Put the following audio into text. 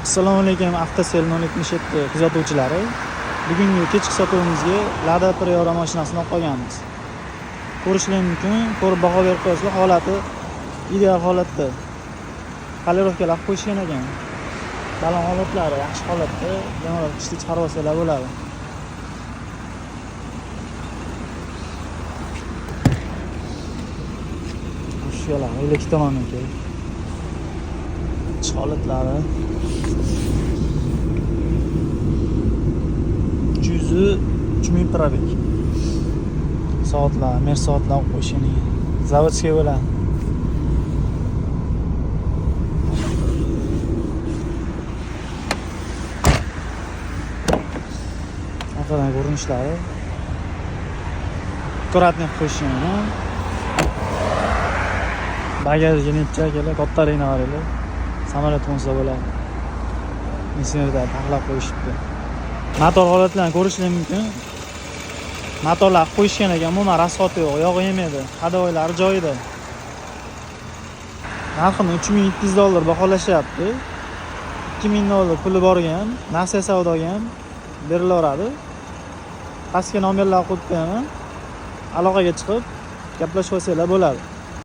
Assalomu alaykum Avtosel 077 kuzatuvchilari. Bugungi kechki sotuvimizga Lada Priora mashinasini olib qolganmiz. Ko'rishlar mumkin, ko'rib baho berib qo'yasizlar, holati ideal holatda. Polirovkalar qo'yishgan ekan. Balon holatlari yaxshi holatda, bemalol qishda chiqarib olsalar bo'ladi. Shular 52 tomonniki. Ich holatlari 303 000 пробег. Soatlar, mer soatlar qo'yishgan ekan. Заводской bo'ladi. Orqadan ko'rinishlari. Аккуратный qilib qo'yishgan ekan. Bagajga necha akalar, kattaligini qaranglar. Samolyot qo'nsa bo'ladi. Injenerda taxlab qo'yishibdi. Motor holatlarini ko'rishlar mumkin. Motorlar qo'yishgan ekan, umuman расход yo'q, yog'i yemaydi. Ходовой lari joyida. Narxini 3700 dollar baholashyapti. 2000 dollar puli borga ham, nasiya savdoga ham berilaveradi. Pastga nomerlar qo'yib qo'yaman. Aloqaga chiqib gaplashib olsanglar bo'ladi.